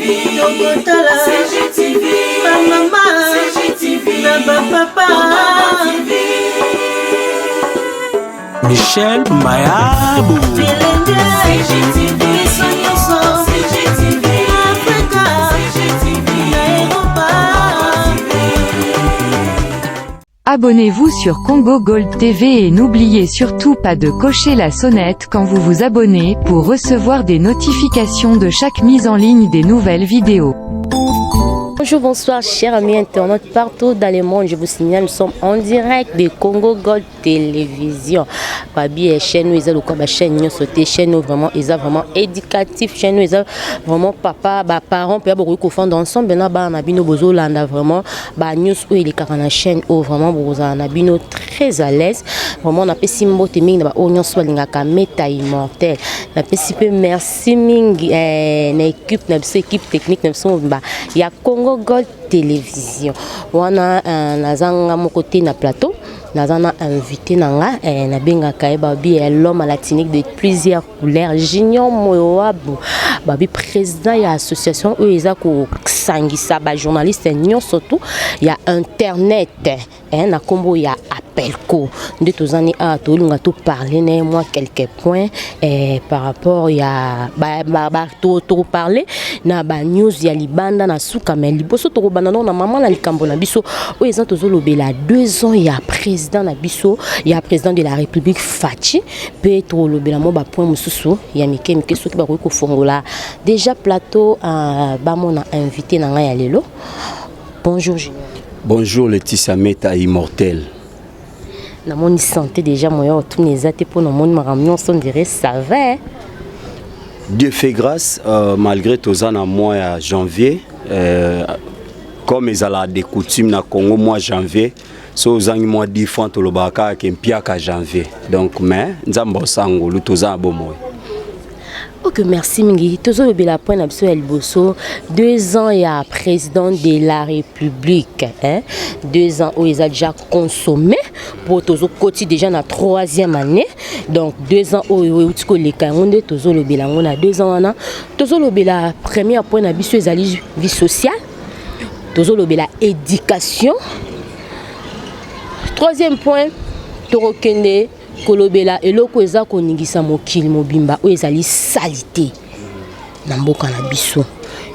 Tokotala bamama na bapapa. Michel Mayabu. Bilenge, biso nyonso, Afrika na Eropa. Abonnez-vous sur Congo Gold TV et n'oubliez surtout pas de cocher la sonnette quand vous vous abonnez pour recevoir des notifications de chaque mise en ligne des nouvelles vidéos. Bonjour, bonsoir, chers amis internautes partout dans le monde. Je vous signale, nous sommes en direct de Congo Gold Télévision. Babi chaîne oyo eza lokola chaîne nyonso te. Chaîne oyo vraiment eza vraiment éducatif. Chaîne oyo eza vraiment papa, ba parents mpe bokoki kofanda ensemble na bana na bino, bozolanda vraiment ba news oyo elekaka na chaîne oyo. Vraiment bokozala na bino très à l'aise. Vraiment napesi mbote mingi na baoyo nyonso balingaka Meta Immortel. Napesi mpe merci mingi na équipe na biso, équipe technique na biso mobimba ya Congo Gold Télévision. Wana nazanga moko te na plateau, naza na invité na nga, nabengaka ye babi l'homme à la tunique de plusieurs couleurs, Junior Moyoabu, babi président ya association oyo eza kosangisa bajournaliste nyonso tu ya internet, na nkombo ya Apelco. Nde tozani awa, tolinga toparle na ye mwa quelques points par rapport ya tokoparle na banews ya libanda na suka. Mais liboso tokobanda nano na mama na likambo na biso oyo eza tozolobela 2 ans ya président na biso, ya président de la République Fatshi, mpe tokolobela mwa bapoint mosusu ya mike mike. Soki bakoki kofongola déjà plateau, bamona invité na ngai ya lelo. Bonjour Junior. Bonjour Laetitia Meta Immortel. Namoni santé déjà, moya otuna eza te mpo namoni makambo nyonso, on dirait ça va. Dieu fait grâce, malgré toza na mois ya janvier, comme ezalaka de coutume na Congo, mois janvier so ozangi mwa 10 francs, tolobaka kaka ke mpiaka janvier. Donc mais Nzambe osala ngolu, toza na bomoi. Ok, merci mingi. Tozolobela point na biso ya liboso, 2 ans ya président de la République, hein? 2 ans oyo eza déjà consommé mpo tozokoti déjà na troisième année. Donc 2 ans oyo euti koleka, yango nde tozolobela yango. Na 2 ans wana, tozolobela premier point na biso ezali vie sociale, tozolobela éducation. Troisième point, tokokende kolobela eloko eza koningisa mokili mobimba, oyo ezali saleté na mboka na biso.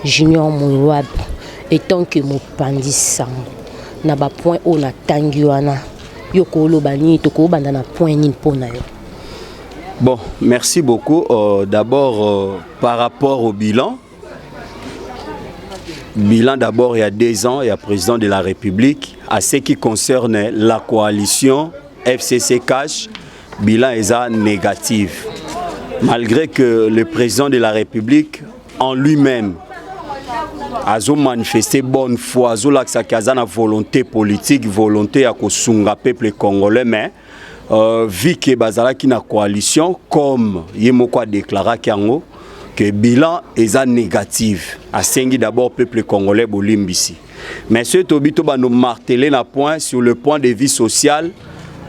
Junior Moiwab, etant que mopanzi sango, na bapoint oyo natangi wana, yo koloba nini? Tokobanda na point nini mpo na yo? Bon, merci beaucoup. D'abord, par rapport au bilan, bilan d'abord il y a 2 ans, il y a président de la République, à ce qui concerne la coalition FCC Cash, bilan est négatif. Malgré que le président de la République en lui-même a manifesté bonne foi, azolakisaki aza na volonté politique, volonté ya kosunga peuple congolais, mais vu que bazalaki na coalition, comme ye moko adéclaraki yango que bilan eza négative, asengi d'abord peuple congolais bolimbisi. Mais ce tobi to bano marteler na point sur le point de vue social,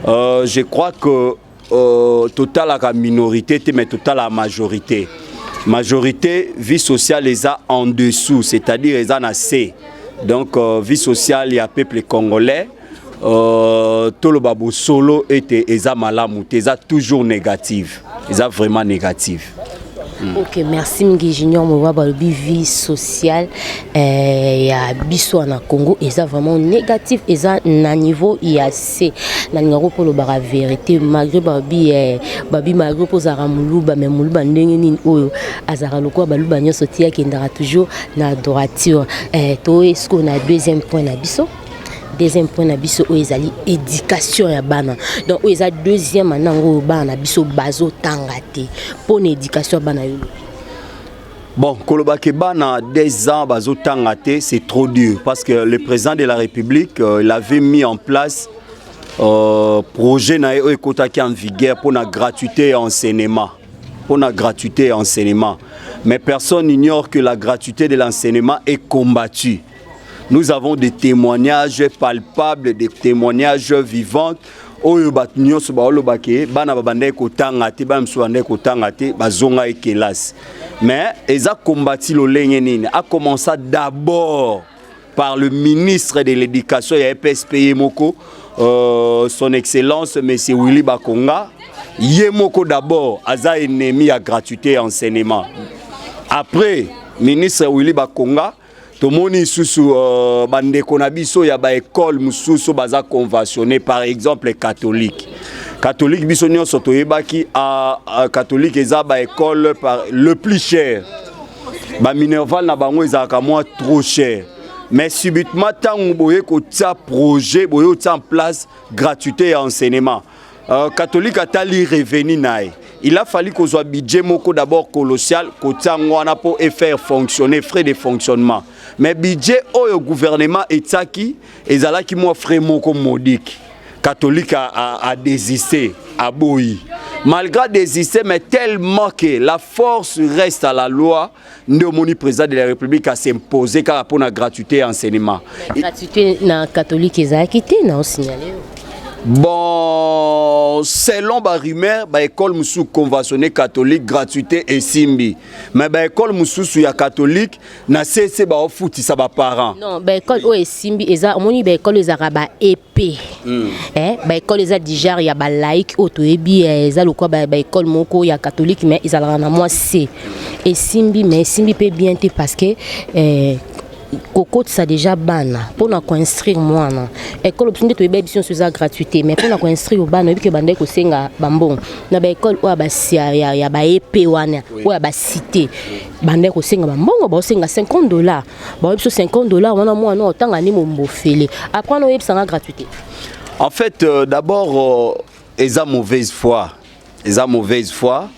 je crois que totalaka minorité te, mais totala majorité. Majorité, vie sociale eza en dessous, c'est-à-dire eza na C. Donc vie sociale ya peuple congolais, toloba bosolo ete eza malamu te, eza toujours négative, eza vraiment négative. Ok, merci mingi Junior Mowa. Balobi vie sociale ya biso na Congo eza vraiment négatif, eza na niveau ya C. Nalingaka mpo olobaka vérité malgré babi babi malgré mpo ozalaka moluba, mais moluba ndenge nini oyo azalaka lokola baluba nyonso ti akendaka toujours na droiture. To esiko na deuxième point na biso. Deuxième point na biso oyo ezali éducation ya bana. Donc oyo eza deuxième année yango oyo bana na biso bazotanga te. Mpo na éducation ya bana, yo? Bon, kolobaki bana 2 ans bazotanga te, c'est trop dur, parce que le président de la République, il avait mis en place projet na ye oyo ekotaki en vigueur mpona gratuité ya enseignement, mpona gratuité ya enseignement. Mais personne n'ignore que la gratuité de l'enseignement est combattue. Nous avons des témoignages palpables, des témoignages vivants. Oyo bato nyonso baoloba ke bana babandaki kotanga te, bana mosusu babandaki kotanga te, bazonga ekelasi. Mais eza kombati lolenge nini? A commença d'abord par le ministre de l'Éducation ya EPSP ye moko, Son Excellence Monsieur Willy Bakonga. Ye moko d'abord aza ennemi ya gratuité ya enseignement. Après ministre Willy Bakonga, tomoni lisusu bandeko na biso ya baekole mosusu baza conventionné, par exemple catholique. Catholique, biso nyonso toyebaki, catholique eza baekole par le plus cher, baminerval na bango ezalaka mwa trop cher. Mais subitement, ntango boye kotia projet, boye kotia en place gratuité ya enseignement, catholique atali revenu na ye, il a fallu kozwa budget moko d'abord colossal, kotia yango wana mpo efaire fonctionner, frais de fonctionnement. Mais budget oyo gouvernement etiaki ezalaki mwa frais moko modique. Catholique a désisté, aboyi. Malgré désisté, mais tellement que la force reste à la loi, nde omoni président de la République as'impose kaka mpona gratuité ya enseignement. Gratuité na catholique ezalaki te na osignale? Bon, selon barumeur, baekole mosusu conventionné catholique, gratuité esimbi, mais baekole mosusu ya catholique na sese baofutisa baparent. Non, baekole oyo esimbi eza, omoni, baekole ezalaka ba ep eh, baekole eza du genre ya balaïque oyo toyebi, eza lokwa baekole moko ya catholique, mais ezalaka na mwa c esimbi, mais esimbi mpe bien te, parce que kokotisa déjà bana mpona koinstruire mwana ekole biso nde toyebi, biso nyonso eza gratuité, mais mpona koinstruire bana, oyebi ke bandaki kosenga bambongo na baekole oyo ya baep wana, oyo ya bacité, bandaki kosenga bambongo, baosenga 50 $. Baoyebi biso 50 $ wana, mwana otanga nde mombofele. Après wana oyebisanga gratuité? En fait, d'abord, eza mauvaise foi, eza mauvaise foi,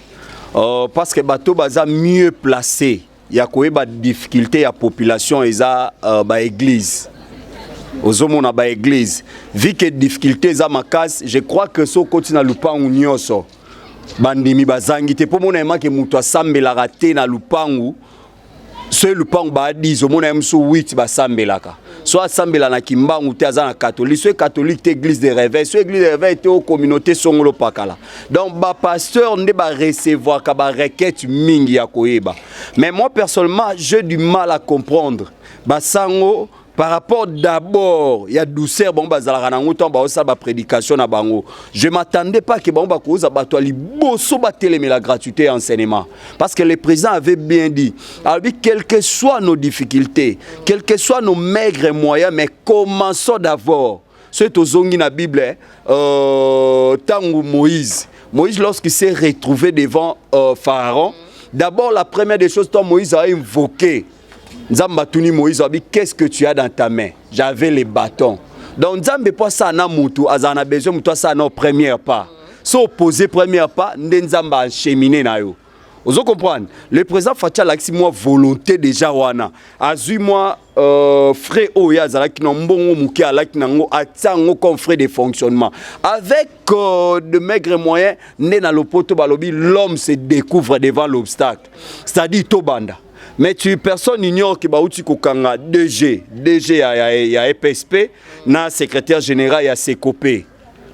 parce que bato baza mieux placé ya koyeba difficulté ya population eza baéglise. Ozomona baéglise, vu que difficulté eza makasi, je crois que so okoti na lupangu nyonso, bandimi bazangi te, mpo mona yemake moto asambelaka te na lupangu. So lupangu baa 10, omona ye mosusu 8 basambelaka. So asambela na Kimbangu te, aza na catholique. So catholique te, église de réveil. So église de réveil te, o communauté songolo pakala. Donc bapasteur nde barecevoirka barequête mingi ya koyeba. Mais moi personnellement, j'ai du mal à comprendre basango par rapport d'abord ya douceur bango bazalaka nango ntango baosala baprédication na bango. Je m'attendais pas ke bango bakoza bato ya liboso batelemela gratuité ya enseignement, parce que le président avait bien dit, alobi: quelles que soient nos difficultés, quels que soient nos maigres moyens, mais commençons d'abord. Soki tozongi na Bible, ntango Moïse, lorsqu'il s'est retrouvé devant Pharaon, d'abord, la première des choses, toi, Moïse a invoqué Nzambe. Atuni Moïse, abi: «Qu'est-ce que tu as dans ta main?» «J'avais les bâtons.» Donc Nzambe, mpo asala na mutu, azala na besoin mutu asala na premier pas. So opose premier pas, nde Nzambe achemine na yo. Ozo comprendre? Le président Fatshi alakisi mwa volonté déjà wana. Azwi mwa frais oyo azalaki na mbongo moke, alaki nango, atia yango comme frais de fonctionnement avec de maigres moyens. Nde na lopoto balobi: «L'homme se découvre devant l'obstacle», c'est-à-dire tobanda. Mais tu, personne ignore ke bauti kokanga DG ya EPSP na secrétaire général ya SECOPE.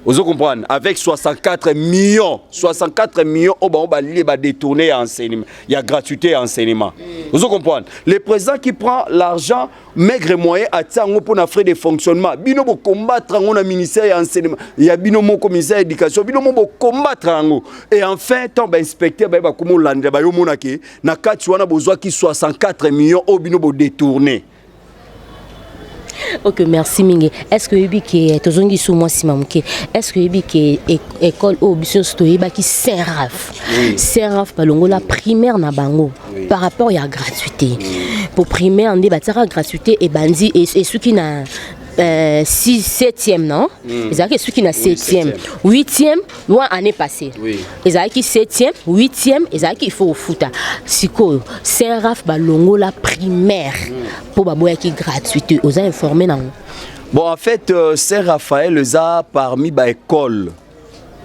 Ozo comprendre? Avec 64 millions, 64 millions oyo bango balie, badétourné ya enseignement, ya gratuité ya enseignement. Ozo comprendre? Le président qui prend l'argent, maigre moyen, atia yango mpona frais de fonctionnement, bino bocombattre yango na ministère ya enseignement ya bino moko, ministère ya éducation, bino mo bocombattre yango. Et enfin, tant bainspecteur baye bakoma olandela, bayomona ke na kati wana bozwaki 64 millions oyo bino bodétourné. Ok, merci mingi. Est ce que oyebi ke tozongi su mwa nsima moke? Est ce que oyebi ke école oyo biso nyonso toyebaki, Saint Raph, Saint Raph balongola primaire na bango par rapport ya gratuité? Po primaire nde batiaka gratuité, ebandi esuki na 6 7e, non? Ezalaki esuki na 7e, 8e loin année passée. Ezalaki 7e, 8e, ezalaki il faut ofuta. Sikoyo Saint Raph balongola primaire mpo baboyaki gratuité. Oza informé nango? Bon, en fait, Saint-Raphaël eza parmi baécole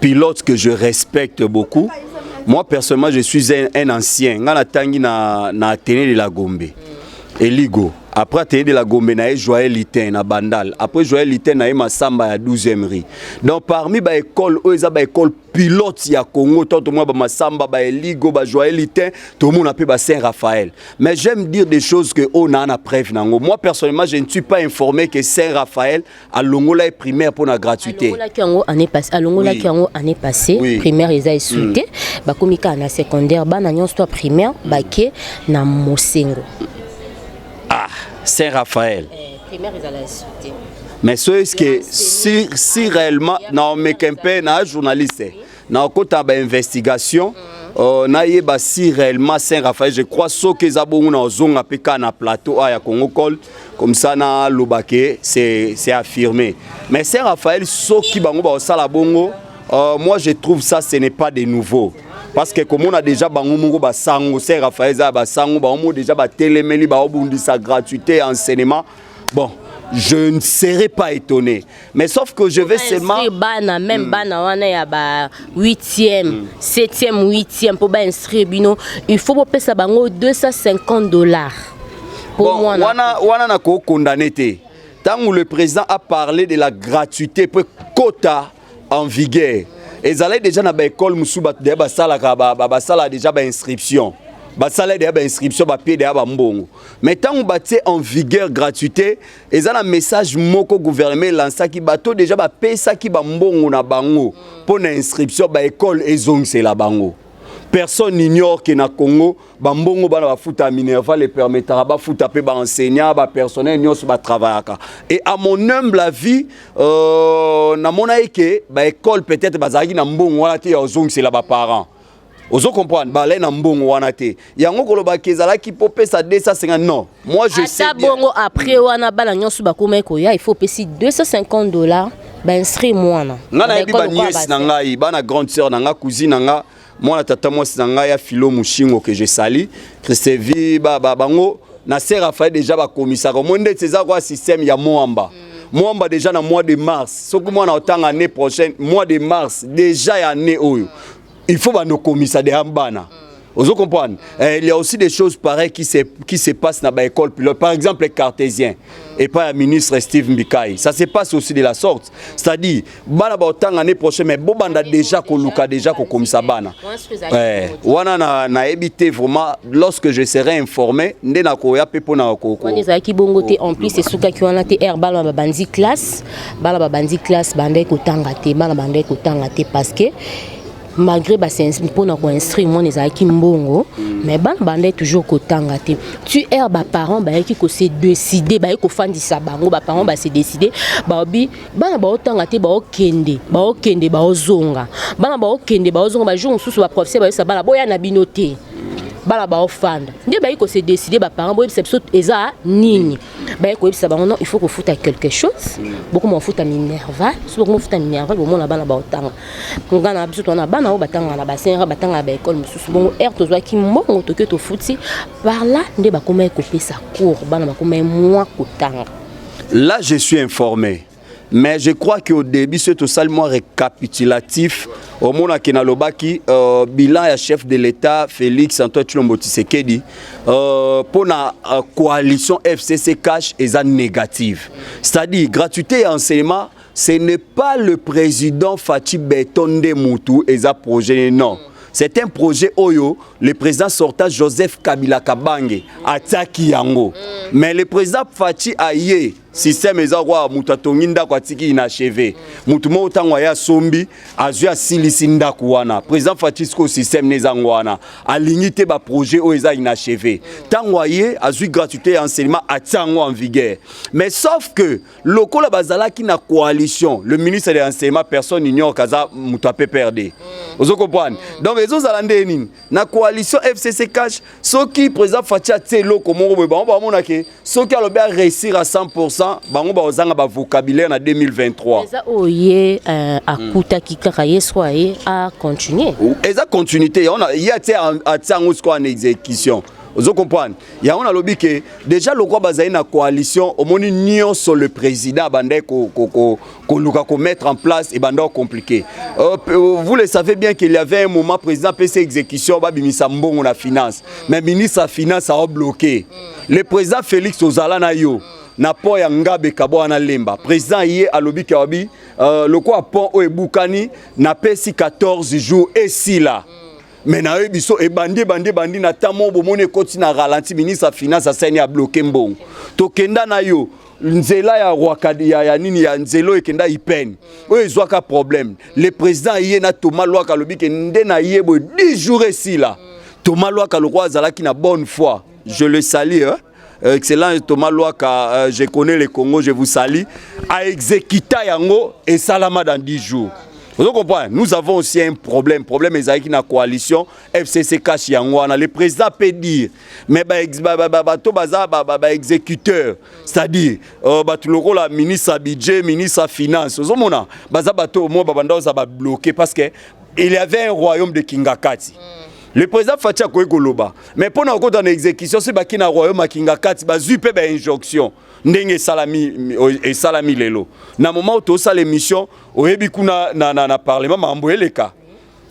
pilote que je respecte beaucoup. Moi personnellement, je suis un ancien. Nga natangi na Athénée de la Gombe, Eligo. Après Athénée de la Gombe, na ye Joël Litin na Bandal. Après Joël Litin, na ye Masamba ya 12e rue. Donc parmi ba école oyo eza ba école pilote ya Congo, tant moi ba Masamba, ba Eligo, ba Joël Litin, tout le monde appelle ba Saint-Raphaël. Mais j'aime dire des choses que on a na preuve nango. Moi personnellement, je ne suis pas informé que Saint-Raphaël alongola primaire pour la gratuité. Alongolaki yango année passée, alongolaki yango année passée. Primaire eza esu te, bakomi kaka na secondaire. Bana nyonso to ya primaire bake na Mosengo. Ah, Saint-Raphaël. Primaire ezala esu te. Mais so est-ce que si réellement naomeka mpe na journaliste, naokota bainvestigation, nayeba si réellement Saint-Raphaël, je crois soki eza bongo, na ozonga mpe kaka na plateau a ya Congo Col, comme ça naloba ke c'est affirmé. Mais Saint-Raphaël, soki bango baosala bongo, moi je trouve ça, ce n'est pas de nouveau, parce que komona déjà bango moko basango Saint Raphaël eza ya basango, bango moko déjà batelemeli, baobundisa gratuité ya enseignement. Bon, je ne serais pas étonné, mais sauf que je vais seulement inscrire bana, même bana wana ya ba 8e, 7e, 8e, mpo bainscrire bino, il faut bopesa bango 250 $ po Bon, mwana. Wana wana na condamné te. Ntango le président a parlé de la gratuité mpe kota en vigueur, ezalaki déjà na baécole mosusu, bato deya basalaka basala déjà bainscription, basala deya bainscription, bapie deya bambongo. Mais ntango batie en vigueur gratuité, eza na message moko gouvernement elansaki: bato déjà bapesaki bambongo na bango mpo na inscription, baécole ezongisela bango. Personne n'ignore que na Congo, bambongo bana bafuta ya minerval epermetaka bafuta mpe baenseignant, bapersonnel nyonso batravaillaka. Et à mon humble avis, namona eke baécole peut-être bazalaki na mbongo wana te ya ozongisela baparent. Ozo comprendre, balai na mbongo wana te. Yango kolobaki ezalaki mpo pesa 250, non, moi je sais Ata bien. bongo, après wana bana nyonso bakomaki koya, il faut opesi 250 $ bainscrire mwana. Nga nayebi Baécole lokola baniese na ngai, bana grande sœur na nga, cousine na nga, mwana tata mwasi na ngai ya Filo Mushingo que je sali, Christevi, bango na Saint Raphaël déjà bakomisaka mo ndeti eza kwa système ya Mwamba. Mwamba déjà na mois de mars, soki mwana otanga année prochaine, mois de mars déjà ya année oyo, il faut bandokomisa deya bana. Ozo comprendre, il y a aussi des choses pareilles qui se passent dans l'école pilote. Par exemple, les Cartésiens et pas le ministre Steve Mbikai. Ça se passe aussi de la sorte. C'est-à-dire, bana ba otanga année prochaine, mais bobanda déjà koluka déjà kokomisa bana. Wana na évité vraiment. Lorsque je serai informé, nde na koya pe pona ko Wana ezalaki bongo te. En plus, esukaki wana te. Aire bana babandi classe, bana babandi classe, bandaki kotanga te. Bana bandaki kotanga te parce que malgré mpona koinstruire mwana ezalaki mbongo, mais bana bandaki toujours kotanga te. Tu aire baparent bayaki kose décider, bayaki kofandisa bango, baparent base décider, baobi bana baotanga te, baokende, baokende, baozonga, bana baokende, baozonga. Bajour mosusu baprofesseur bayebisa bana: boya na bino te. Bana baofanda nde bayaki kose décider. Baparent boyebisa biso eza nini. Bayaki koyebisa bango: non, il faut kofuta quelque chose, bokoma kofuta minerval. So bokoma kofuta minerval, bomona bana baotanga. Nga na biso towana bana oyo batangaka na basenra, batangaka na baekole mosusu bongo. Aire tozwaki mbongo, toki tofuti par là, nde bakomaki kopesa cours, bana bakomaki mwa kotanga. Là, je suis informé. Mais je crois qu'au début, c'est tout seulement récapitulatif. Au moment où nalobaki, bilan ya chef de l'État Félix Antoine Tshilombo Tshisekedi pour la coalition FCC Cash est négative. C'est-à-dire gratuité et enseignement, ce n'est pas le président Fatshi Béton nde mutu eza projet, non. C'est un projet oyo le président sortant Joseph Kabila Kabange atiaki yango. Mais le président Fatshi aye, système eza kwa moto atongi ndako, atiki inachevé. Motu moko ntango aye, asombi, azwi, asilisi ndako wana. Président Fatshi sikoyo système ne ezango wana, alingi te baprojet oyo eza inachevé. Ntango aye, azwi gratuité ya enseignement, atia yango en vigueur. Mais sauf que lokola bazalaki na coalition, le ministre de l'enseignement, personne ignore kaza moto ya PPRD. Ozo comprendre, donc ezozala nde nini na coalition FCC Cash. Soki président Fatshi atie eloko moko boye, bango bamonake soki alobi aréussir à 100, bango bazanga bavocabulaire na 2023. Eza oyo ye akutaki kaka, ye so aye acontinue. Eza continuité. Ye atie yango sikoyo en exécution. Ozo comprendre? Yango nalobi ke déjà lokwa bazali na coalition, omoni nyonso le président abandaki koluka komettre en place ebanda compliqué. Vous le savez bien qu'il y avait un moment, président apesi exécution, babimisa mbongo na finance, mais ministre ya finance aobloqué. Le président Félix ozala na yo na pont ya Ngabe Kabo wana Lemba. Président ye alobi ke wabi lokwa pont oyo ebukani, napesi 14 jours esila. Mais nayebi so ebandi, ebandi, ebandi na ntan moko bomoni ekoti na ralenti. Ministre ya finance asani abloqué mbongo. Tokenda na yo nzela ya Rwaka ya nini, ya nzela oyo ekenda Ipene oyo ezwaka problème. Le président ye na Thomas Lwaka alobi ke nde na ye boye 10 jours esila. Thomas Lwaka lokwa azalaki na bonne foi, je le salue, hein? Excellent Thomas Lwaka, je connais le Congo, je vous salue. A exécuta yango esalama dans 10 jours. Vous comprenez? Nous avons aussi un problème. Problème ezalaki na coalition FCC CACH yango wana. Le président peut dire, mais bato baza ba exécuteur, c'est-à-dire bato lokola ministre ya budget, ministre ya finance, ozomona baza bato mo babanda oza babloqué parce que il y avait un royaume de Kingakati. Le président Fatshi akoki koloba, mais mpo na kokota na exécution, soki baki na royaume ya Kingakati, bazwi mpe bainjonction ndenge esalami lelo. Na moment oyo tosala émission, oyebi kuna na parlement makambo eleka.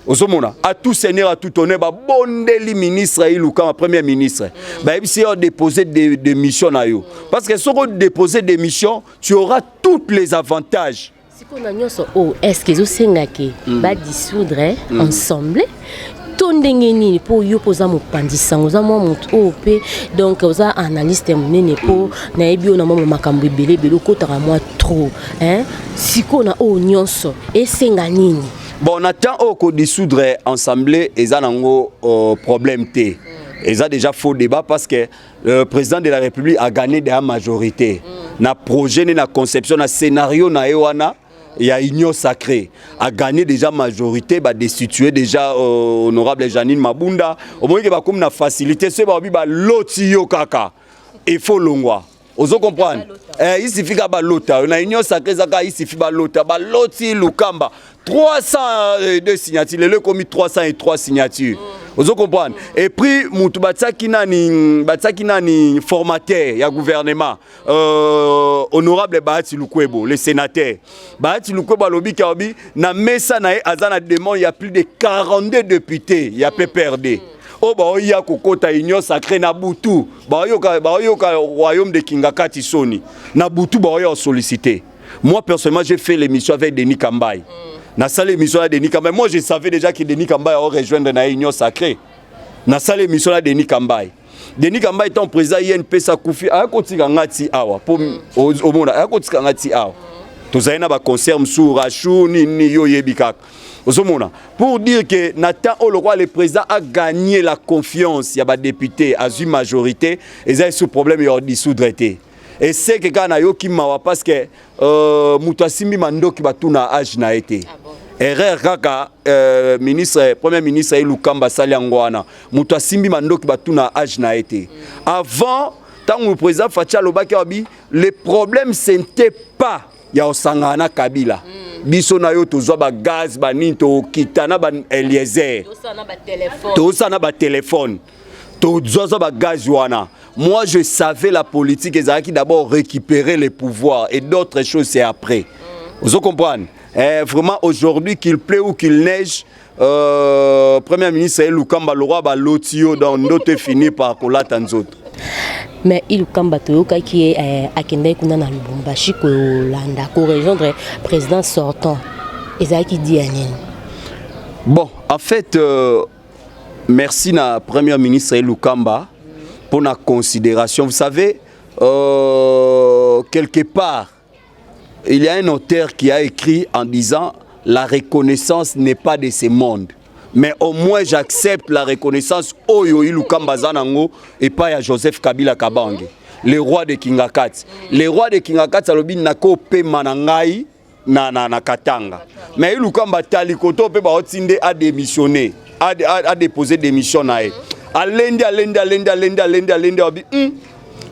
Ozomona, à tout seigneur, à tout honneur, babondeli ministre Ilunkamba, premier ministre, bayebisi ye odépose démission na yo, parce que soki odépose démission, tu auras toutes les avantages. Sikoyo na nyonso oyo, est ce que ezosengaki badissoudre ensemble to ndenge nini? Mpo yo mpo oza mopanzi sango, oza mwa motu oyo mpe donc oza analyste monene, mpo nayebi oyo na mwa makambo ebele ebele okotaka mwa trop, hein? Sikoyo na oyo nyonso esenga nini? Bon, na temps oyo, kodissoudre assemblée eza nango problème te. Eza déjà faux débat, parce que le président de la République a gagné de la majorité na projet ne, na conception, na scénario na ye wana ya union sacrée. A gagné déjà majorité, badestitué déjà honorable Janine Mabunda. Omoni ke bakomi na facilité. Soki baobi baloti yo kaka, il faut longwa. Ozo comprendre? Il suffit kaka balota na union sacrée, eza kaka il suffit balota, baloti Ilunkamba 302 signature, lelo ekomi 303 signature. Ozo comprendre? Et puis mutu batiaki nani, batiaki nani formateur ya gouvernement, honorable Bahati Lukwebo, le sénateur Bahati Lukwebo, alobi ke alobi na mesa na ye aza na demande ya plus de 42 députés ya PPRD oyo baoya kokota union sacrée na butu. Baoyoka royaume de Kingakati soni na butu, baoya solliciter. Moi personnellement, j'ai fait l'émission avec Denis Kambayi. Nasala émission na Denis Kambayi. Moi, je savais déjà que Denis Kambayi aorejoindre na union sacrée. Nasala émission na Denis Kambayi. Denis Kambayi, étant président INP, akufi, aya kotika nga ti awa mpo omona, aya kotika nga ti awa. Tozali na baconcert mosusu, rachu nini, yo oyebi kaka. Ozomona, pour dire que na temps oyo, lokola le président a gagné la confiance ya badéputé, azwi majorité, eza esu problème ya dissoudre te. Eseke kaka nayoki mawa parce que moto asimbi mandoki, batuna age na ye te. Erreur kaka ministre, premier ministre Ilunkamba asali yango wana. Moto asimbi mandoki, batuna age na ye te. Avant, ntango président Fatshi alobaki abi, le problème, ce n'était pas ya kosangana na Kabila. Biso na yo tozwa bagaz banini, tokita na baeliezer, tozosala na batelefone, tozwazwa bagaz wana. Moi, je savais, la politique ezalaki d'abord récupérer le pouvoir et d'autres choses, c'est après. Ozo comprendre? Vraiment, aujourd'hui, qu'il pleut ou qu'il neige, premier ministre Ilunkamba, le roi baloti yo dans ndoto, fini par kolata nzoto. Mais Ilunkamba, toyokaki ye akendaki kuna na Lubumbashi kolanda korejoindre président sortant. Ezalaki di ya nini? Bon, en fait, merci na premier ministre Ilunkamba pour la considération. Vous savez, quelque part, il y a un auteur qui a écrit en disant: la reconnaissance n'est pas de ce monde, mais au moins j'accepte la reconnaissance oyo Ilunkamba aza nango epai ya Joseph Kabila Kabange, le roi de Kingakati. Le roi de Kingakati alobi nakopema na ngai na Katanga. Mais Ilunkamba tali koto mpe baotinde adémissionné, adéposé démission na ye. Alendi, alendi, alendi, alendi, alendi, alendi, alobi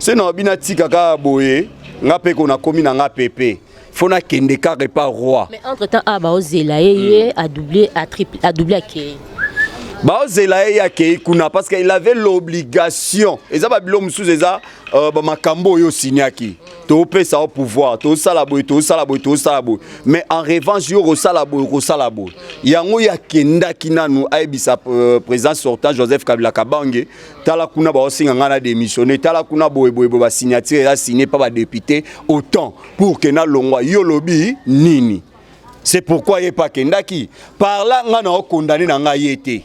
se na babi natika kaka boye, nga mpe ko nakomi na nga pepe, fo nakende kaka epa roi. Mais entre temps a baozela ye, ye adouble, atriple, adouble, akei. Baozela ye, akei kuna parce que il avait l'obligation. Eza babilo mosusu, eza bamakambo oyo osignaki: topesa yo pouvoir, tosala boye, tosala boye, tosala boye, mais en revanche yo kosala boye, kosala boye. Yango ye akendaki nanu ayebisa président sortant Joseph Kabila Kabange: tala kuna baosinga ngai na démissionner, tala kuna boye boye boye, basignature eza signé pa badéputé autant pour ke nalongwa. Yo lobi nini? C'est pourquoi ye mpe akendaki par là. Ngai naokondane na ngai ye te.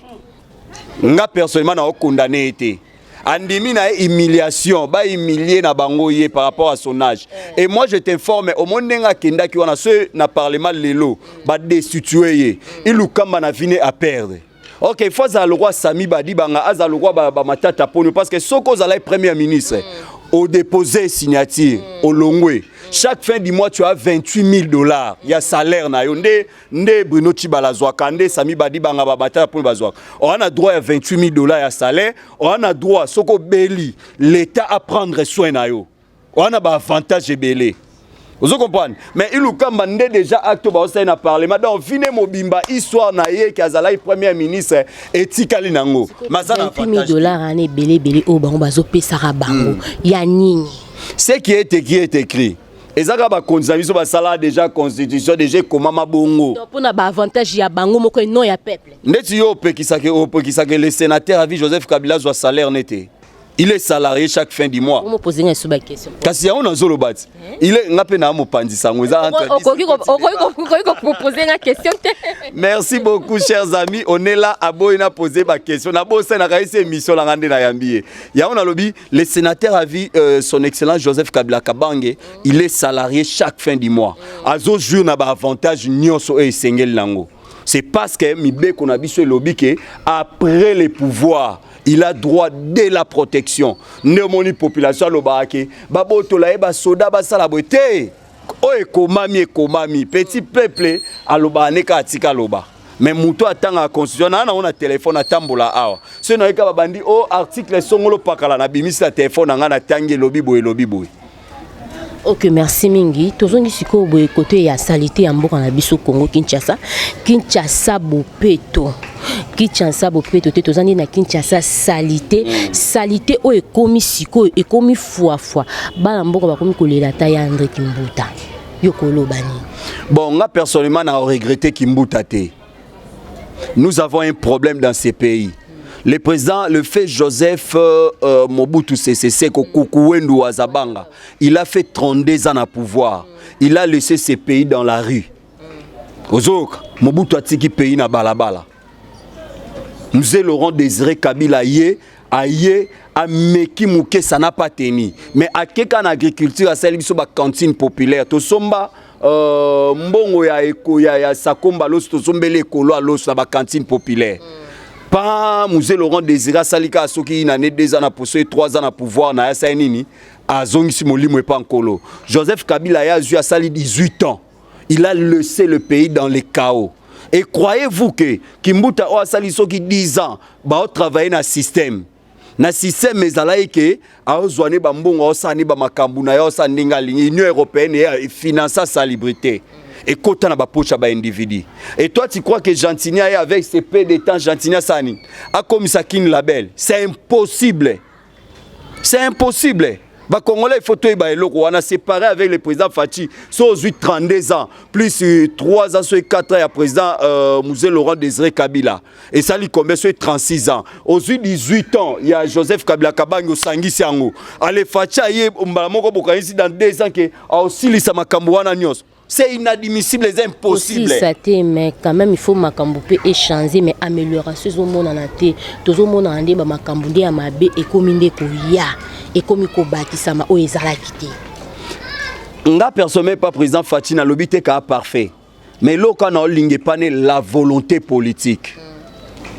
Nga personnellement naokondane ye te. Andimi na ye humiliation, bahumilie na bango ye par rapport à son âge. Et moi je t'informe, omoni ndenge akendaki wana, so na parlement lelo badestitue ye, Ilunkamba na vie na aperdre. Ok, il faut azala lokwa Sami Badibanga, azala lokwa bamatata Ponyo, parce que soki ozalaki premier ministre, odépose signature, olongwe, chaque fin du mois tu as 28 000 $ ya salaire na yo. Nde Bruno Tshibala azwaka, nde Sami Badibanga, babatala mpona bazwaka. Oza na droit ya 28 000 dollars ya salaire, oza na droit soki obeli, l'État à prendre soin na yo, oza na baavantage ebele, ozo comprendre. Mais Ilunkamba nde déjà acte baosali na parlement, donc vie na ye mobimba, histoire na ye ke azalaki premier ministre etikali nango. Maza na 28 000 $ wana ebele ebele oyo bango bazopesaka bango ya nini? Ce qui est écrit est écrit. Eza kaka bakonzi na biso basala déjà constitution, déjà ekomama bongo. Mpona baavantage ya bango moko, non ya peuple. Ndeti yo opekisaka le sénateur à vie Joseph Kabila azwa salaire nete il est salarié chaque fin du mois. Omopoze nga esu baquestion. Kasi yango nazoloba ti il est, nga mpe na mopanzisa yango eza entre Okoki kopose nga question te. Merci beaucoup, chers amis. On est là. Aboyi na poser ba question. Na bosanaka esi émission na nga nde nayambi ye. Yango nalobi, le sénateur à vie, son excellence Joseph Kabila Kabange, il est salarié chaque fin du mois. Azojouir na baavantage nyonso oyo esengeli nango. C'est parce que mibeko na biso elobi ke après le pouvoir, il a droit de la protection. Nde omoni population alobaka ke babotola ye basoda, basala boye te. Oyo ekomami, ekomami. Petit peuple alobaka nde kaka atika aloba, mais moto atangaka constitution naa nango na telefone, atambola awa. Soki nayoka babandi o article songolo pakala, nabimisi na telefone na ngai, natangi, elobi boye, elobi boye. Ok, merci mingi. Tozongi sikoyo boye kote ya saleté ya mboka na biso Congo Kinshasa. Kinshasa bopeto, Kinshasa bopeto te. Toza nde na Kinshasa saleté, saleté oyo ekomi sikoyo, ekomi fuafua. Bana mboka bakomi kolela ata ya André Kimbuta. Yo koloba nini? Bon, nga personnellement na regretté Kimbuta te. Nous avons un problème dans ces pays. Le président, le fait Joseph Mobutu Sese Seko Kuku Ngbendu wa Za Banga, il a fait 32 ans à pouvoir. Il a laissé ce pays dans la rue. Ozoka Mobutu atiki pays na balabala. Mzee Laurent Désiré Kabila ye aye, ameki moke, ça n'a pas tenu, mais akeka na agriculture, asali biso bacantine populaire, tosomba mbongo ya, eko, ya sakomba loso, tosombeli ekolo ya loso na bacantine populaire. Pa Mzee Laurent Désiré asali kaka soki une année, 2 ans na poso, 3 ans na pouvoir na ye, asali nini? Azongisi molimo epa Nkolo. Joseph Kabila ye azwi, asali 18 ans, il a laissé le pays dans le chaos. Et croyez-vous que Kimbuta oyo asali soki 10 ans, baotravaille na système, na système ezalaki ke aozwa ne bambongo, aosala ne bamakambo na ye, aosala ndenge alingi. Union européenne ye efinança salubrité, ekota na bapoche ya baindividu. Et toi, tu crois que Gentiny aye avec ses peu de temps, Gentiny asala nini? Akomisa Kin label? C'est impossible, c'est impossible. Bacongolais, il faut toyeba eloko wana. C'est pareil avec le président Fatshi. So ozwi 32 ans plus 3 ans, soki 4 ans ya président Mzee Laurent Désiré Kabila, esali combien? Soki 36 ans, ozwi 18 ans ya Joseph Kabila Kabange, osangisi yango. Ale Fatshi aye mbala moko, bokanisi dans 2 ans ke aosilisa makambo wana nyonso? C'est inadmissible, c'est impossible. Osilisa te, mais quand même il faut makambo mpe échanger, mais amélioration ezomonana te. Tozomonana nde bamakambo nde ya mabe ekomi nde koya, ekomi kobakisama oyo ezalaki te. Nga personnellement, pas président Fatshi, nalobi te kaa parfait, mais eloko wana olinga epane la volonté politique.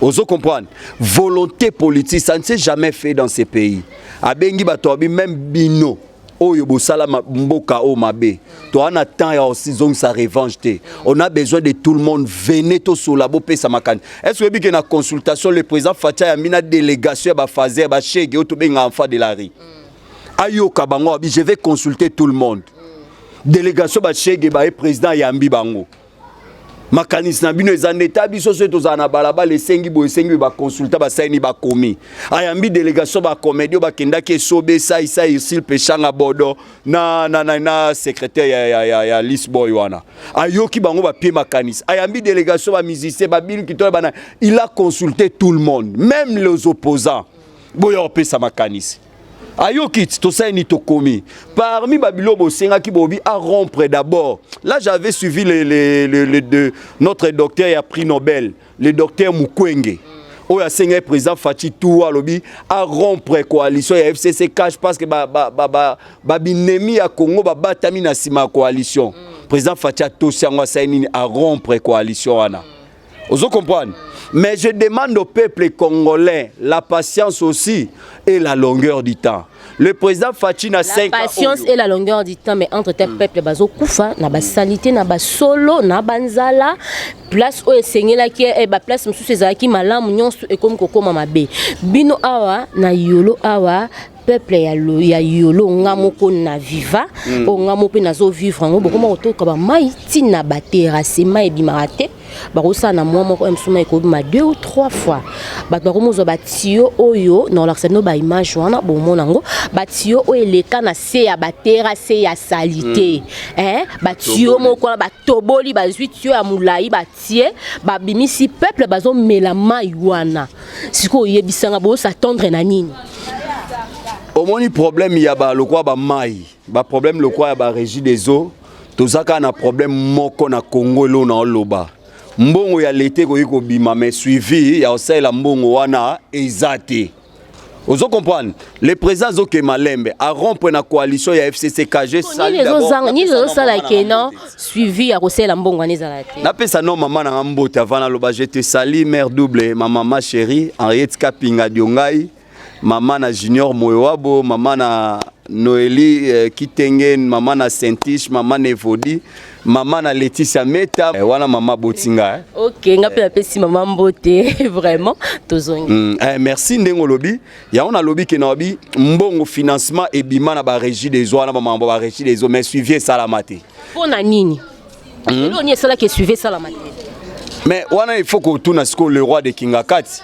Ozo comprendre? Volonté politique, ça ne s'est jamais fait dans ces pays. Abengi bato, abi même bino oyo bosala mboka oyo mabe, toza na temps ya ozongisa revanche te. On a besoin de tout le monde. Venez, tosola, bopesa makanisi. Est ce oyebi ke na consultation, le président Fatshi ayambi na délégation ya bafaser, bashege oyo tobenga enfant de la rue, ayoka bango, abi: "Je vais consulter tout le monde." Délégation bashege baye, président ayambi bango. Makanisi na bino eza nde ta biso. Soki tozala na balabala, esengi boye, esengi boye. Baconsultant basalini, bakomi, ayambi délégation bacomédie oyo bakendaki Esobe, Saisai, Ursile Peshanga, Bodo na secrétaire ya Lisboy wana. Ayoki bango, bapie makanisi. Ayambi délégation bamusicien, babili kitola bana. Il a consulté tout le monde, même les opposants. Boya opesa makanisi. Ayoki ti tosalini, tokomi parmi babilo bosengaki bobi à rompre d'abord. Là, j'avais suivi le notre docteur ya prix Nobel, le docteur Mukwege, oyo asengaki président Fatshi tout, alobi à rompre coalition ya FCC CACH parce que babinemi ya Congo babatami na nsima ya coalition. Président Fatshi atosi yango, asali nini? À rompre coalition wana. Ozo comprendre? Mais je demande au peuple congolais la patience aussi et la longueur du temps. Le président Fatshi na La 5 patience et la longueur du temps, mais entre temps peuple bazokufa na basaleté, na basolo, na banzala. Place oyo esengelaki baplace mosusu ezalaki malamu, nyonso ekomi kokóma mabe. Bino awa na Yolo awa, peuple ya Yolo, nga moko na viva oyo, nga moko mpe nazovivre yango. Bokoma kotoka bamai ntina baterrasse, mai ebimaka te. Bakosala na mwa moko mosusu, mai ekobima deux ou trois fois. Bato bakomozwa batuyau oyo na olakisa bino baimage wana, bomona yango, batuyau oyo eleka na se ya baterrasse ya saleté, batuyau moko wana batoboli, bazwi tuyau ya molai, batie, babimisi, peuple bazomela mai wana. Sikoyo oyebisanga, bozos'attendre na nini? Omoni, problème ya balokwa bamai, baproblème lokwa ya barégie des eaux, toza kaka na problème moko na Congo. Elo na oloba, mbongo ya leta ekoki kobima, mais suivi ya kosalela mbongo wana eza te. Ozo comprendre? Le président azokema lembe arompre na coalition ya FCC KG. Nini ezosala ke non, suivi ya kosalela mbongo wana ezala te? Napesa no mama na nga mbote avant naloba. Je te salue, mère double, ma mama chérie Henriette Kapinga Diongai, mama na Junior Moyoabo, mama na Noeli Kitenge, mama na Saintiche, mama na Evodi, mama na Laetitia Meta, wana mama botinga. Ok, nga mpe napesi mama mbote. Vraiment, tozongi. Merci. Ndenge olobi yango, nalobi ke nalobi mbongo, financement ebima na barégie des eaux wana, bamambo barégie des eaux, mais suivi esalama te. Mpo na nini? Eloko nini esalaki suivi esalama te? Mais wana il faut kotuna sikoyo le roi de Kingakati,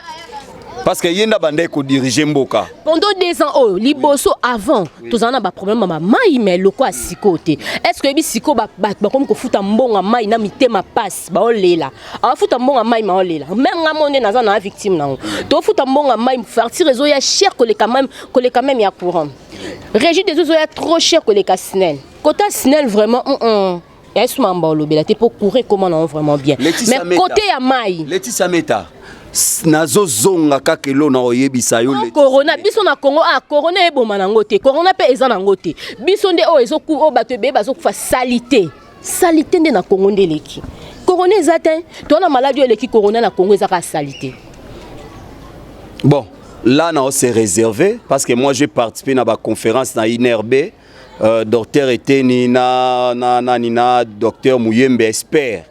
parce que ye nde abandaki kodirige mboka. Pendant 2 ans oyo liboso, avant, tozala na baproblème ya bamai, mais loko ya sikoyo te. Est ce que oyebi sikoyo bato bakomi kofuta mbongo ya mai na mitema pasi, baolela, abafuta mbongo ya mai, maolela? Même nga mo nde naza na victime nango. Tofuta mbongo ya mai, facture ezoya cher koleka même, koleka même ya courant. Régie des eaux ezoya trop cher koleka SNEL. Kota SNEL vraiment, ya esuma olobela te mpo courant ekoma nango vraiment bien. Laetitia Mais Meta. côté ya mai. Laetitia Meta, nazozonga kaka elo na oyebisa yo. Corona, biso na Congo, ah, corona eboma nango te, corona mpe eza nango te. Biso nde oyo oyo bato ebele bazokufa, saleté, saleté nde na Congo nde eleki corona. Eza te, toza na maladi oyo eleki corona na Congo, eza kaka saleté. Bon, là na se réservé parce que moi, j'ai participé na baconférence na INRB, docteur Eteni na docteur Muyembe, expert.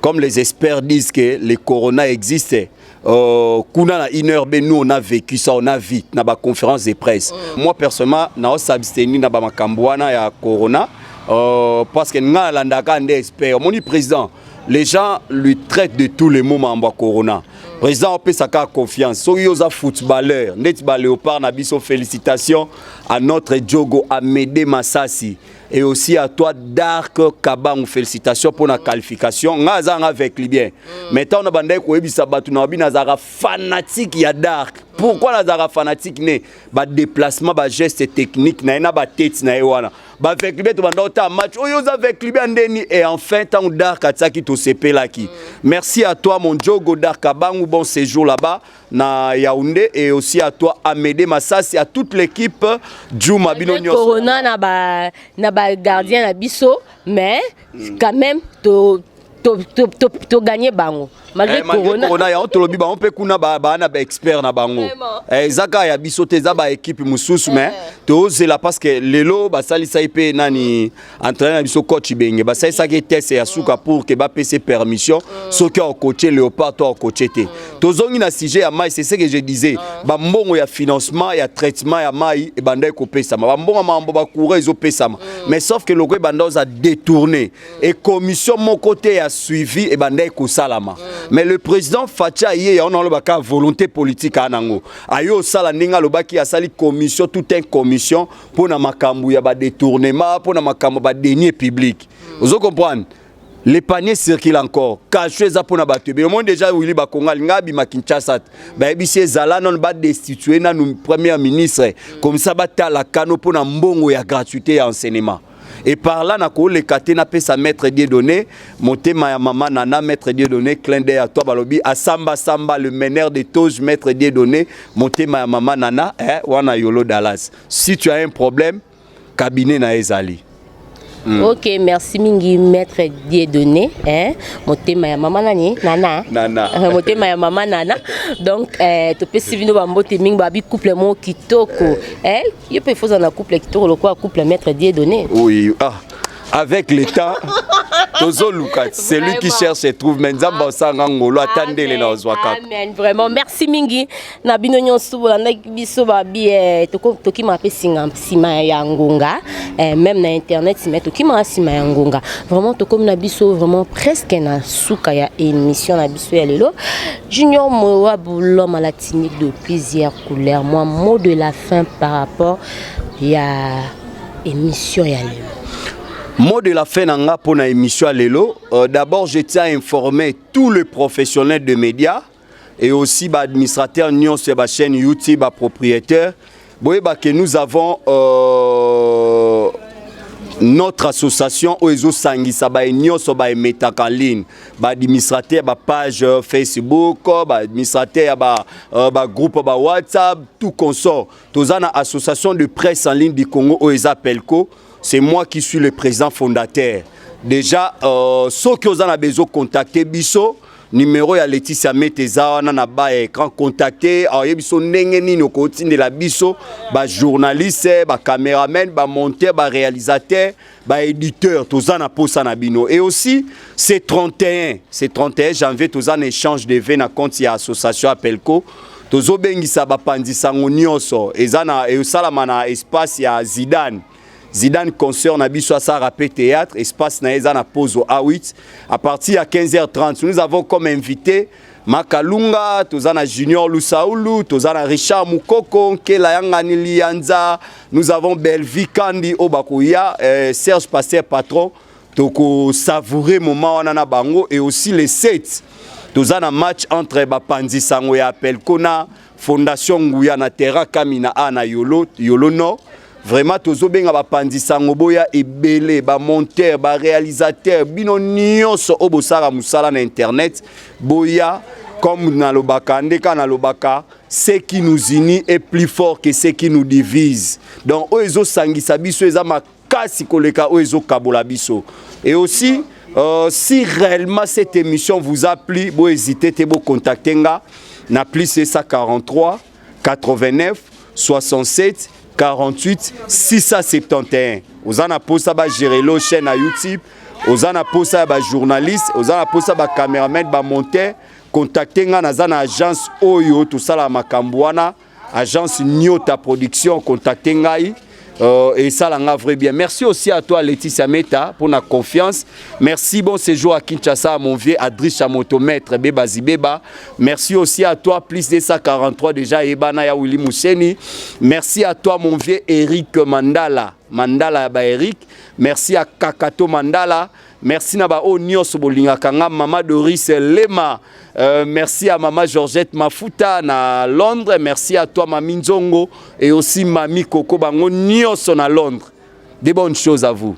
Comme les experts disent que le corona existe, kuna na INRB, nous on a vécu ça, on a vu na baconférence de presse. Moi personnellement, na s'abstenir na bamakambo wana ya corona, parce que nga nalandaka nde expert. Omoni président, les gens lui traitent de tous les mots, mambo ya corona. Président opesaka confiance. Soki oza footballeur ndeti baléopard na biso, félicitations à notre Diogo Amédée Masasi et aussi à toi Dark Kabangu, félicitations pour la qualification. Nga aza nga avec lui bien, mais ntango na bandaki koyebisa bato na babi, nazalaka fanatique ya Dark. Pourquoi nazalaka fanatique? Ne badéplacement, bageste technique na ye na batete na ye wana, bavec bien. Tobanda otala match oyo oza avec lui bien ndeni. Et enfin, ntango Dark atiaki, tosepelaki. Merci à toi, mon Diogo Dark Kabangu, bon séjour là-bas na Yaoundé, et aussi à toi Amédée Masasi, à toute l'équipe Juma, bino nyonso. Corona na ba gardien na biso, mais quand même to to to to, to gagner bango. Malgré Eh, malgré corona. Corona yango tolobi, bango mpe kuna baa na baexpert na bango. Eh, eza kaka ya biso te, eza baéquipe mosusu, mais tozela parce que lelo basalisaki mpe nani, entraîneur na biso, coach Benge, basalisaki test ya suka pour ke bapesa permission soki akocoacher Léopard to akocoacher te. Tozongi na sujet ya mai, c'est ce que je disais: bambongo ya financement ya traitement ya mai ebandaki kopesama, bambongo ya makambo bacourant ezopesama, mais sauf que loko ebanda oza détourné et commission moko te ya suivi ebandaki kosalama. Mais le président Fatshi aye, yango na alobaka volonté politique aa nango, aye osala ndenge alobaki, asali commission, tout un commission mpo na makambo ya badétournement, mpo na makambo ya badenier public. Ozo comprendre, les paniers circulent encore, cachot eza mpona bato ebele. Omoni déjà Willy Bakonga alinga abima Kinshasa te, bayebisi ezala nano badestitue nanu premier ministre, comme ça batala kano mpona mbongo ya gratuité ya enseignement. Et par là nakoleka te napesa maître Dieudonné, motema ya mama Nana. Maître Dieudonné, clin d'œil à toi. Balobi asamba samba, le meneur de toge, maître Dieudonné, motema ya mama Nana, eh, wana yolo Dallas. Si tu as un problème, cabinet na ezali. Ok, merci mingi, maître Dieudonné, hein? Motema ya mama nani, Nana. Nana. Motema ya mama Nana. Donc topesi bino bambote mingi. Babi couple moko kitoko, eh? Yo mpe foza na couple kitoko lokola couple maître Dieudonné. Oui, ah, avec le temps tozoluka. Celui qui Vraiment. cherche trouve, mais Nzambe osanga ngolo ata ndele na ozwa kaka. Amen, vraiment merci mingi na bino nyonso bolandaki biso. Babi tokimaka mpe singa nsima ya ngonga, même na internet, mais tokimaka nsima ya ngonga. Vraiment tokomi na biso vraiment presque na suka ya émission na biso ya lelo. Junior Mowabu, l'homme à la tunique de plusieurs couleurs, moi, mot de la fin par rapport ya émission ya lelo. Mot de la fin na nga pour na émission ya lelo, d'abord je tiens à informer tous les professionnels de médias et aussi ba administrateurs nyonso ya ba chaîne YouTube, ba propriétaire. Boyeba que nous avons notre association oyo ezosangisa baye nyonso baemetaka en ligne, baadministrateur bapage Facebook, baadministrateur ya bagroupe ba WhatsApp, tout consort. Toza na Association de presse en ligne du Congo oyo eza Pelco. C'est moi qui suis le président fondateur déjà. Soki oza na besoin, contacter biso. Numéro ya Laetitia Mete eza wana na ba ya écran. Contacte, aoyebi biso ndenge nini okotindela biso bajournaliste, bacaméraman, bamonteur, baréalisateur, baéditeur. Toza na posa na bino. Et aussi c'est 31, c'est 31 janvier, toza na échange de vœux na compte ya association Apelco. Tozobengisa bapanzi sango nyonso. Eza na esalama na espace ya Zidane. Zidane, concert na biso, asala pe théâtre, espace na ye eza na Pozo A8 à partir ya 15h30. Nous avons comme invité Makalunga, toza na Junior Lusaulu, toza na Richard Mukoko, Nkela Yangani Lianza, nous avons Belvi Kandi oyo bakoya, Serge Pasteur Patron. Tokosavourer moment wana na bango. Et aussi le 7, toza na match entre bapanzi sango ya Apelco na Fondation Nguya na terrain Kamina a na Yolo, Yolo Nord. Vraiment tozobenga bapanzi sango boya ebele, bamonteur, baréalisateur, bino nyonso oyo bosala mosala na internet, boya. Comme nalobaka, nde kaka nalobaka, ce qui nous unit est plus fort que ce qui nous divise. Donc oyo ezosangisa biso eza makasi koleka oyo ezokabola biso. Et aussi, si réellement cette émission vous a plu, bo hésiter te, bo contacter nga na plus 143 89 67 48 671. Oza na posa bagérer lo chaîne na YouTube, oza na posa ya bajournaliste, oza na posa bacaméraman, bamonteur, contacte nga. Naza na agence oyo tosala makambo wana, agence Nyota Production. Contacte ngai, et ça l'a vrai bien. Merci aussi à toi, Laetitia Meta, pour la confiance. Merci, bon séjour à Kinshasa, à mon vieux Adricha Motomètre, Beba Zibeba. Merci aussi à toi, plus 243 déjà, Ebana ya Willy Mousseni. Merci à toi, mon vieux Eric Mandala. Mandala ba Eric. Merci à Kakato Mandala. Merci na ba oyo nyonso bolingaka nga, Mama Doris Lema. Merci à Mama Georgette Mafuta na Londres. Merci à toi, Mami Nzongo, et aussi Mami Coco, bango nyonso na Londres. Des bonnes choses à vous.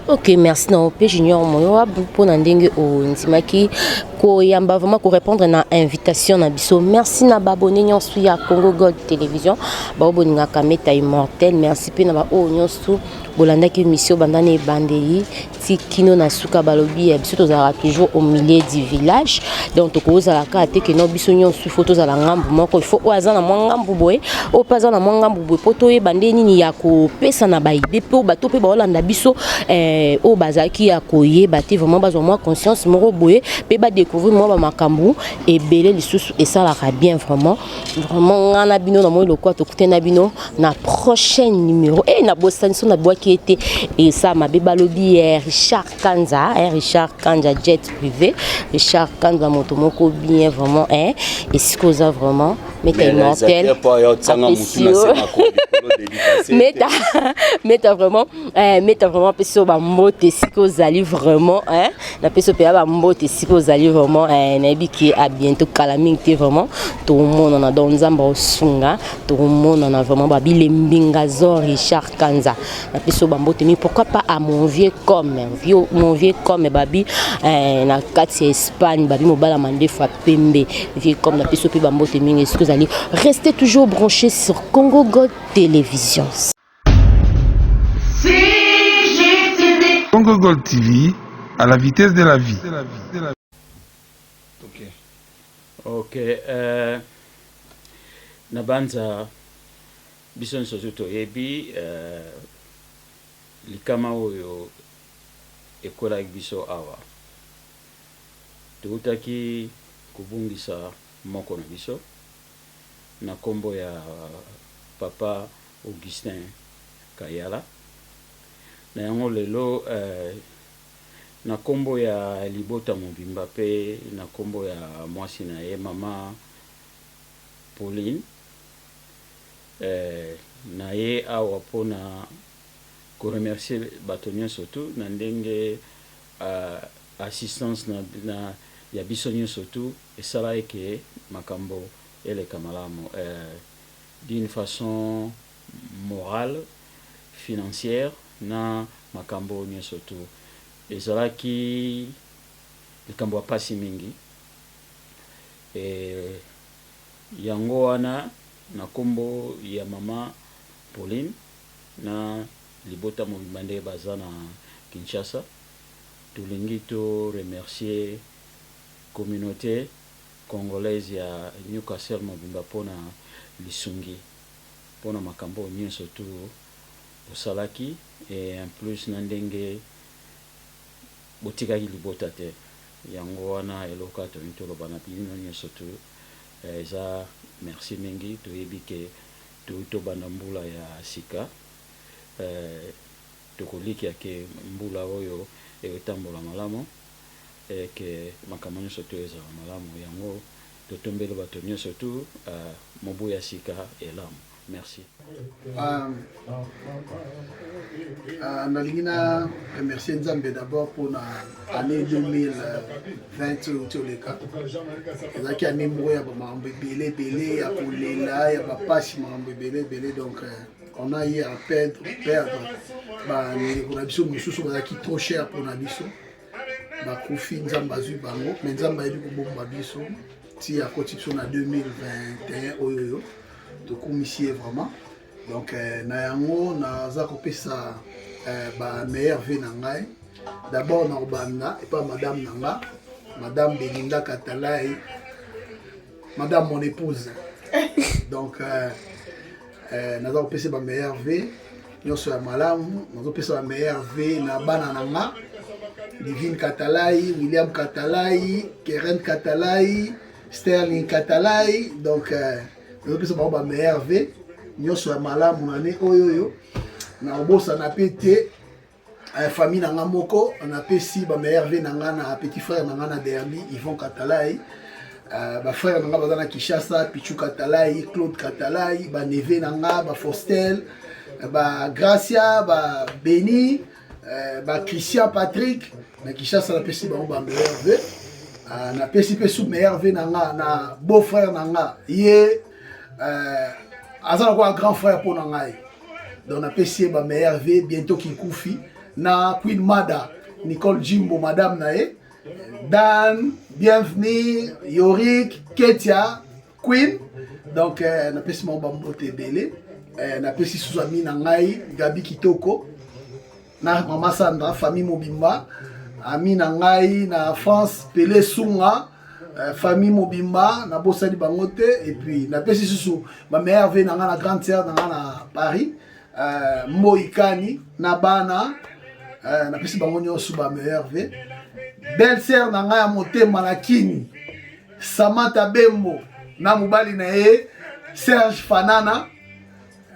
Ok, merci na mpe Junior Moyo mpona ndenge ondimaki. Koyamba vraiment korépondre na invitation na biso. Merci na baabonnés nyonso ya Congo Gold Télévision, bao bolingaka Meta Immortel. Merci mpe na baoyo nyonso bolandaki émission banda na ebandeli ti kino na suka. Balobi ya biso, tozalaka toujours au milieu du village, donc tokozala kaka te keno biso nyonso. Il faut tozala ngambu moko, il faut oyo aza na mwa ngambu boye, oyo mpe aza na mwa ngambu boye, mpo toyeba nde nini ya kopesa na baidées, mpe bato mpe baolanda biso, oyo bazalaki ya koyeba te, vraiment bazwa mwa conscience moko boye mpe badécouvrir mwa bamakambo ebele lisusu. Esalaka bien vraiment, vraiment. Nga na bino, namoni lokola tokute na bino na prochaine numéro. E nabosani so nabwaki ete esala mabe. Balobi Richard Kanza, Richard Kanza, jet privé, Richard Kanza, moto moko bien vraiment, esika oza vraiment, Meta Immortel. Meta, Meta vraiment, Meta vraiment, apesi yo bambote esika ozali vraiment, napesi yo mpenza bambote esika ozali vraiment. Nayebi ke à bientôt, kala mingi te vraiment tokomonana. Donc Nzambe aosunga, tokomonana vraiment. Babilembi zor Richard Kanza, napesi yo bambote mingi. Pourquoi pas à mon vieux, comme vieux, mon vieux comme babi na kati ya Espagne, babi mobala mandefu ya pembe, vieux comme, napesi yo mpe bambote mingi esika ozali. Restez toujours branché sur Congo Gold Télévision. CGTV. Congo Gold TV, à la vitesse de la vie. Ok, na banza biso nyonso tu toyebi likama oyo ekwelaki biso awa. Toutaki kobungisa moko na biso na nkombo ya papa Augustin Kayala. Na yango lelo, na nkombo ya libota mobimba mpe na nkombo ya mwasi na ye, mama Pauline, na ye awa mpona koremercier bato nyonso tu na ndenge assistance na ya biso nyonso tu esala eke makambo eleka malamu, d'une façon morale, financière, na makambo nyonso tu. Ezalaki likambo ya pasi mingi. Yango wana, na nkombo ya mama Pauline na libota mobimba nde baza na Kinshasa, tolingi to remercier communauté congolaise ya Newcastle mobimba mpona lisungi, mpona makambo nyonso tu osalaki, et en plus na ndenge botikaki libota te. Yango wana eloko tolingi toloba na bino nyonso tu eza merci mingi. Toyebi ke tobanda mbula ya sika, tokolikia ke mbula oyo ekotambola malamu, ke makambo nyonso tu ezala malamu. Yango totombeli bato nyonso tu mobu ya sika elamu. Merci. Nalingi na remercier Nzambe d'abord mpona année 2020 oyo ti oleka. Ezalaki année moko ya bamakambo ebele ebele, ya kolela, ya bapasi, makambo ebele ebele. Donc on a eu à perdre bandeko na biso mosusu bazalaki trop cher mpona biso. Bakufi, Nzambe azwi bango, mais Nzambe ayebi kobomba biso ti akoti biso na 2021 oyo. Oyo tokumisi ye vraiment. Donc na yango naza kopesa bameilleurs vœux na ngai d'abord na kobanda epa madame na nga, madame Belinda Katalai, madame mon épouse. Donc naza kopesa bameilleurs vœux nyonso ya malamu. Nazopesa bameilleurs vœux na bana na nga, Divine Katalai, William Katalai, Keren Katalai, Sterling Katalai. Donc nazopesa bango bameilleurs vœux nyonso ya malamu na ne oyo. Oyo nakobosana mpe te, famille na nga moko. Napesi bameilleurs vœux na nga na petit frère na nga na Derby, Yvon Katalai, bafrère na nga baza na Kinshasa, Pichu Katalai, Claude Katalai, baneveux na nga, baFostel, baGracia, baBeni, baChristian Patrick na Kinshasa. Napesi bango bameilleurs vœux. Napesi mpe su meilleurs vœux na nga na beau frère na nga, ye aza lokola grand frère mpo na ngai. Donc napesi ye bameilleurs vœux, bientôt Kinkufi na Queen Mada Nicole Jimbo, madame na ye. Dan, Bienvenue, Yorick, Ketia, Queen. Donc euh, napesi bango bambote ebele. Euh, napesi susu ami na ngai Gabi Kitoko na mama Sandra, famille mobimba. Ami na ngai na France Pele Sunga. Euh, famille mobimba nabosani bango te et puis napesi susu ba meilleur ve na ngai na grande sœur na ngai na Paris euh, Moikani na bana euh, napesi bango nyonso ba meilleur ve belle sœur na ngai ya motema na kini Samantha Bembo na mobali na ye Serge Fanana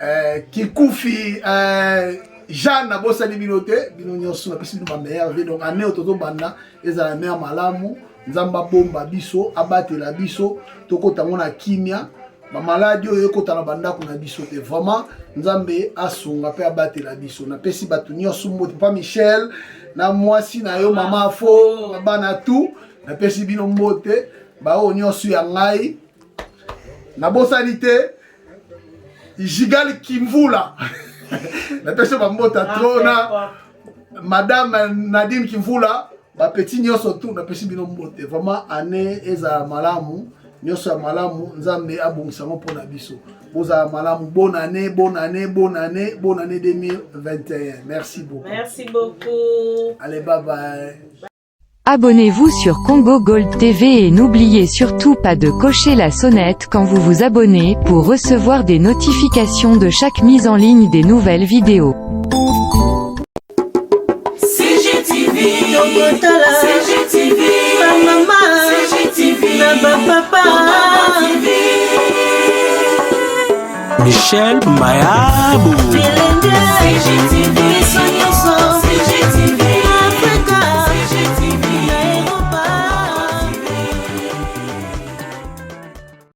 eh, Kikufi eh, Jeanne nabosani bino te bino nyonso napesi bino ba meilleur vie donc année oyo tozobanda ezala meilleur malamu nzambe abomba biso abatela biso tokota yango na kimia bamaladi oyo ekota na bandako na biso te vraiment nzambe asunga mpe abatela biso napesi bato nyonso mbote papa michel na mwasi na yo mama afo bana tout napesi bino mbote baoyo nyonso ya ngai nabosani te jigal kimvula napesi bambota tro na madame nadine kimvula bapeti nyonso tu napesi bino mbote vraiment année ezala malamu nyonso ya malamu nzambe abongisa yango mpo na biso bozala malamu bonne année bonne année bonne année bonne année 2021 merci beaucoup merci beaucoup allez bye bye Abonnez-vous sur Congo Gold TV et n'oubliez surtout pas de cocher la sonnette quand vous vous abonnez pour recevoir des notifications de chaque mise en ligne des nouvelles vidéos. CGTV, CGTV, maman, CGTV, papa, Michel Mayabou.